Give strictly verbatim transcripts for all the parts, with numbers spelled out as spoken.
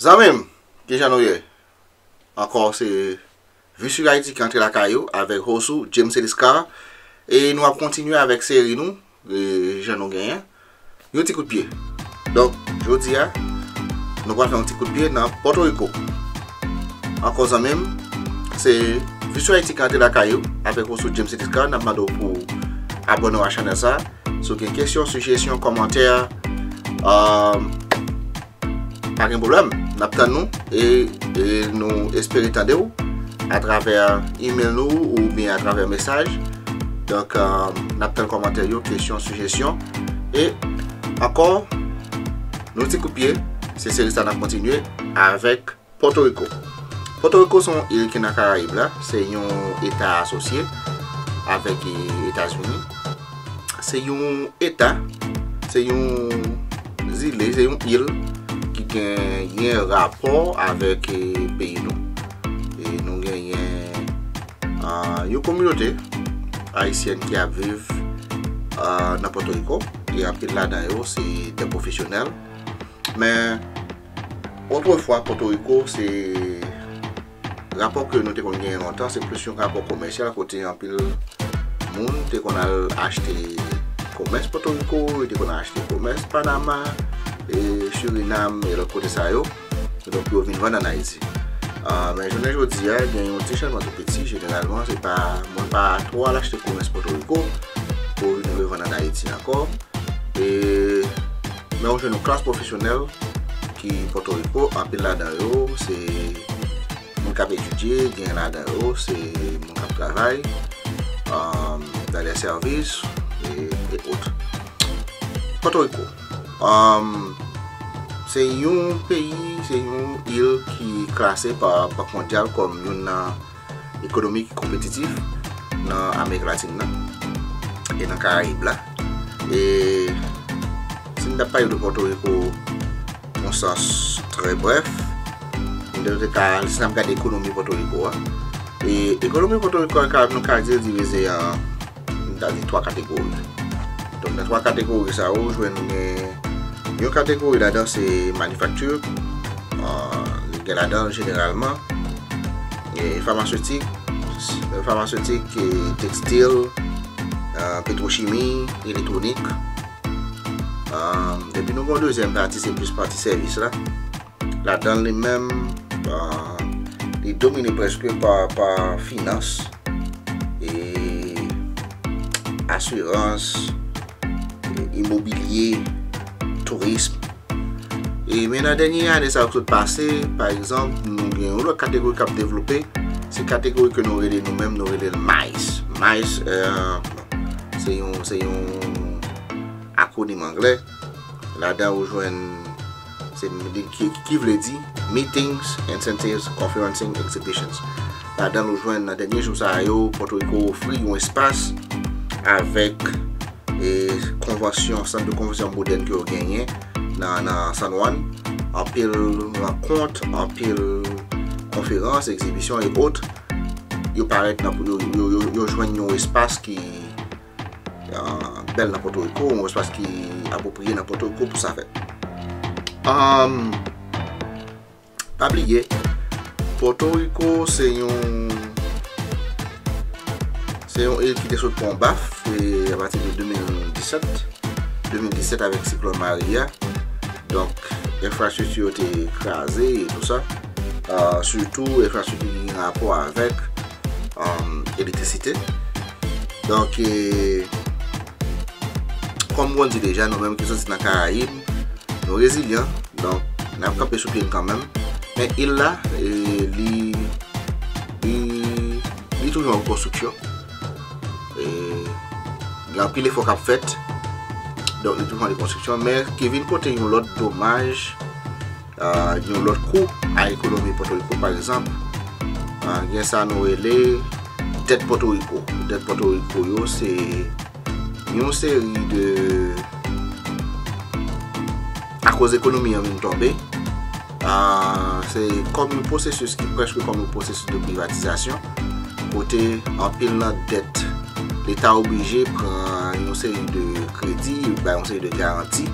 Zanmi m, kijan nou ye? Ankò, se Visur Haiti ki antre lakay ou avèk host ou, James Eliscar. E nou ap kontinye avèk seri nou, e, jan nou genyen. Yon ti kout pye. Donk, jodi a, nou pral fè yon ti kout pye nan Pòtoriko. Ankò zanmi m, se Visur Haiti ki antre lakay ou avèk host ou, James Eliscar. N ap mande w pou abòne w a chanèl sa. Si w gen kesyon, sijesyon, kòmantè, um, pa gen pwoblèm, n ap tann nou e, e nou espere tande w atravè email nou oubyen atravè mesaj. Donk, um, n ap tann kòmantè yo, kesyon, sijesyon. E ankò, nou ti kout pye, se seri sa n ap kontinye avèk Pòtoriko. Pòtoriko se yon il ki nan Karayib la, se yon eta asosye avèk, e, Etazini. Se yon eta, se yon zile, se yon il ki genyen rapò avèk, e, peyi nou. E nou genyen, a, yon kominote ayisyèn ki ap viv, a, nan Pòtoriko, e anpil ladan yo se de pwofesyonèl. Men, otrefwa, Pòtoriko, se rapò ke nou te konn genyen lontan, se plis yon rapò komèsyal kote anpil moun te konn al achte komès Pòtoriko, yo te konn al achte komès Panama, e Surinam, e lòt kote sa yo. Donk, yo vin vann ann Ayiti. A, men jounen jodi a, gen yon ti chanjman tou piti. Jeneralman, se pa, moun pa twò al achte komès Pòtoriko pou vin revann ann Ayiti ankò. E, men ou jwenn yon klas pwofesyonèl ki Pòtoriko, anpil ladan yo, se moun k ap etidye, gen ladan yo, se moun k ap travay, um, dans les services, e, e autres. Pòtoriko, um, se yon peyi, se yon il ki klase pa Bank Mondyal kòm youn nan ekonomi ki konpetitif nan Amerik Latin nan e nan Karayib la. E si n t ap pale de Pòtoriko nan sans trè brèf, nou te ka, si n ap gade ekonomi Pòtoriko a, e ekonomi Pòtoriko a, nou ka di l divize an, nou ta di twa kategori. Donk, nan twa kategori sa yo, ou jwenn gen yon kategori ladan se manifakti, a, gen ladan jeneralman, e, famasetik, famasetik, e, tekstil, a, petwochimi, elektwonik. A, epi nou gen yon dezyèm pati, se plis pati sèvis la. Ladan li menm, a, li domine prèske pa, pa finans, e asirans, e imobilye, tourism. E men nan dènye ane sa yo k sot pase, pa egzanp, nou gen yon lòt kategori k ap devlope. Se kategori ke nou rele nou menm, nou rele l MICE. MICE, e, se yon, se yon akwonim anglè. Ladan ou jwenn, se, ki, ki vle di Meetings, Incentives, Conferencing, Exhibitions. Ladan ou jwenn nan dènye jou sa yo, Pòtoriko ofri yon espas avèk, e, konvansyon, sant de konvansyon modèn ke yo genyen nan, nan San Juan. Anpil rankont, anpil konferans, egzibisyon e autres. Yo parèt nan, yo, yo, yo, yo jwenn yon espas ki, a, bèl nan Pòtoriko, yon espas ki apwopriye nan Pòtoriko pou sa fèt. Um, pa bliye, Pòtoriko se yon, se yon il ki te sot pran baf, e apati de de mil disèt, de mil disèt avèk siklòn Maria. Donk, enfrastrikti yo te kraze e tou sa. A, sitou enfrastrikti ki gen rapò avèk, um, elektrisite. Donk, e, kòm mwen di deja, nou menm ki soti nan Karayib, nou rezilyan. Donk, n ap kanpe sou pye n kanmenm. Men il la, e, li, li, li toujou an rekonstriksyon. E, gen anpil efò k ap fèt. Donk, li toujou an rekonstriksyon, men ki vin pote yon lòt domaj, a, yon lòt kou a ekonomi Pòtoriko. Pa egzanp, a, gen sa nou rele dèt Pòtoriko. Dèt Pòtoriko yo, se yon seri de, akoz ekonomi an vin tonbe, a, se kòm yon pwosesis ki prèske kòm yon pwosesis de privatizasyon, kote anpil nan dèt, Leta oblije pran yon seri de kredi, bay yon seri de garanti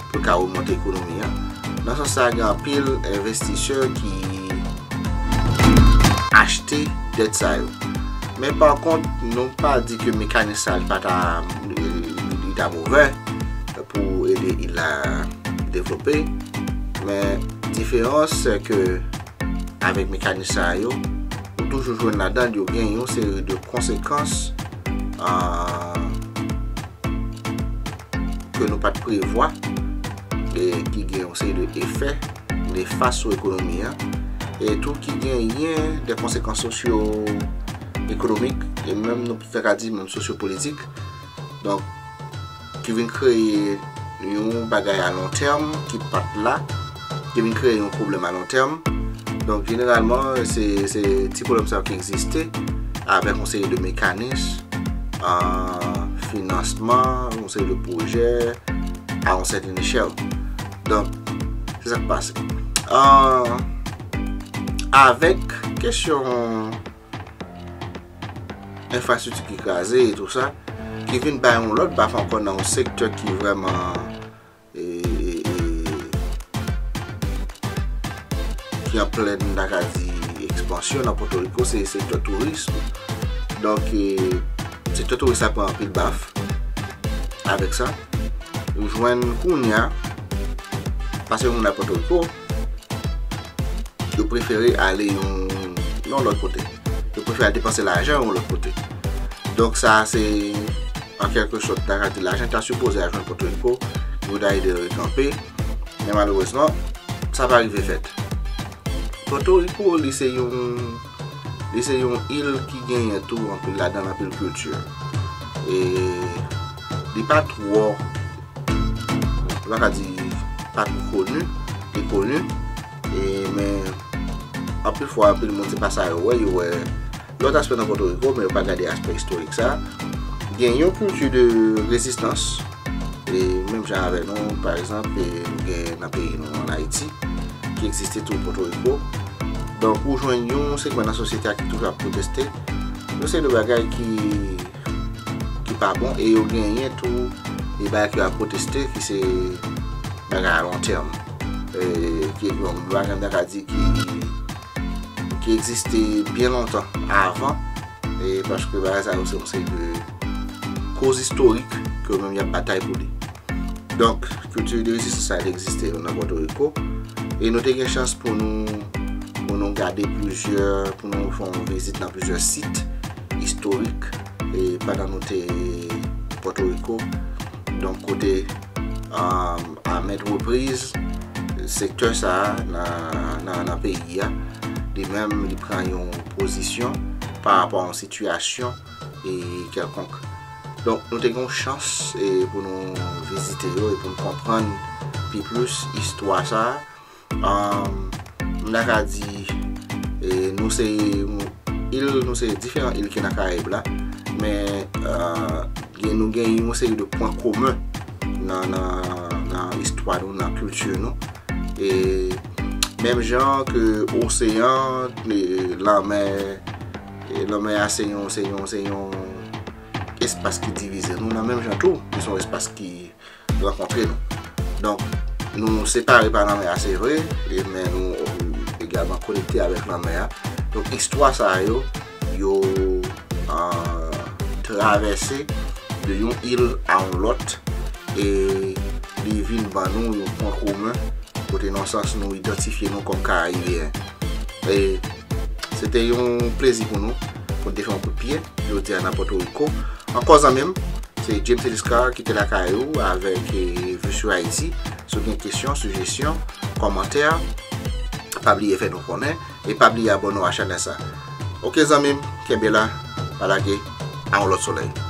pou l ka remonte ekonomi an. Nan sans sa, gen anpil envestisè ki achte dèt sa yo. Men pa kont, nou pa di ke mekanis sa pa ta, li, li ta movè pou ede il la devlope. Men diferans, se ke avèk mekanis sa yo, ou toujou jwenn ladan yo gen yon seri de konsekans, ah, ke nou pa t prevwa, e ki gen yon seri de efè nefas sou ekonomi an, e tou ki genyen de konsekans sosyo-ekonomik, e menm nou ta ka di menm sosyo-politik. Donk, ki vin kreye yon bagay a lon tèm ki pa t la, ki vin kreye yon pwoblèm a lon tèm. Donk, jeneralman, se, se ti pwoblèm sa yo ki egziste avèk yon seri de mekanis, ah, finansman, yon seri de pwojè a yon sèten echèl. Donk, se sa k pase. Ah, avèk kesyon enfrastrikti ki kraze e tou sa, ki vin bay yon lòt baf ankò nan yon sektè ki vrèman, e, e, e, ki an plèn, n ta ka di, ekspansyon nan Pòtoriko, se sektè touris. Donk, e, sektè touris la pran anpil baf avèk sa. Ou jwenn kounye a, pase moun al Pòtoriko, yo prefere ale yon, yon lòt kote. Yo prefere al depanse lajan yon lòt kote. Donk sa se, an kèlke sòt, ta ka di lajan ta sipoze al jwenn Pòtoriko, yo ta ede rekanpe. Men malerezman, sa pa rive fèt. Pòtoriko, li se yon, li se yon il ki genyen tou anpil ladan l, anpil kilti. E li pa twò, nou pa ka di pa twò koni, li koni. E, men, anpil fwa, anpil moun, se pa sa yo wè, yo wè lòt aspè nan Pòtoriko, men yo pa gade aspè istorik sa. Gen yon kilti de rezistans, e menm jan avè nou, pa egzanp, e nou gen nan peyi nou, an Ayiti, ki egziste tou Pòtoriko. Donk, ou jwenn yon segman nan sosyete a ki toujou ap pwoteste. Yo se de bagay ki, ki pa bon, e yo genyen tou de bagay ki ap pwoteste, ki se bagay a lon tèm. E, ki, bon, bagay m ta ka di ki, ki egziste byen lontan avan, e paske bagay sa yo se yon seri de koz istorik ke yo menm y ap batay pou li. Donk, kilti de rezistans sa te egziste nan Pòtoriko, e nou te gen chans pou nou, pou nou gade plizyè, pou nou fè yon vizit nan plizyè sit istorik, e pandan nou te Pòtoriko. Donk, kote, um, a mèt repriz, sektè sa a nan, nan, nan peyi a, li menm, li pran yon pozisyon pa rapò a yon sitiyasyon, e, kèlkonk. Donk, nou te gen yon chans, e, pou nou vizite yo e pou nou konprann pi plis istwa sa a. Um, m ta ka di, e, nou se yon il, nou se diferan il ki nan Karayib la, men, e, gen, nou gen yon seri de pwen komen nan, nan, nan istwa nou, nan kilti nou. E menm jan ke oseyan, e, lanmè, e, lanmè a se yon, se yon, se yon espas ki divize nou, nan menm jan tou, li se yon espas ki rankontre nou. Donk, nou separe pa lanmè a, se vre, e, men nou, e, egalman konekte avèk lanmè a. Donk, istwa sa yo, yo, e, travèse de yon il a yon lòt, e li vin ban nou yon pwen komen, kote nan sans nou idantifye nou kòm Karayibeyen. E se te yon plezi pou nou, pou n te fè yon kout pye, jodi a nan Pòtoriko. Ankò zanmi m, se James Eliscar ki te lakay ou avèk, e, Vue sur Haïti. Si w gen kesyon, sijesyon, kòmantè, pa bliye fè nou konnen e pa bliye abòne w a chanèl sa. Oke zanmi m, kenbe la, pa lage, a yon lòt solèy.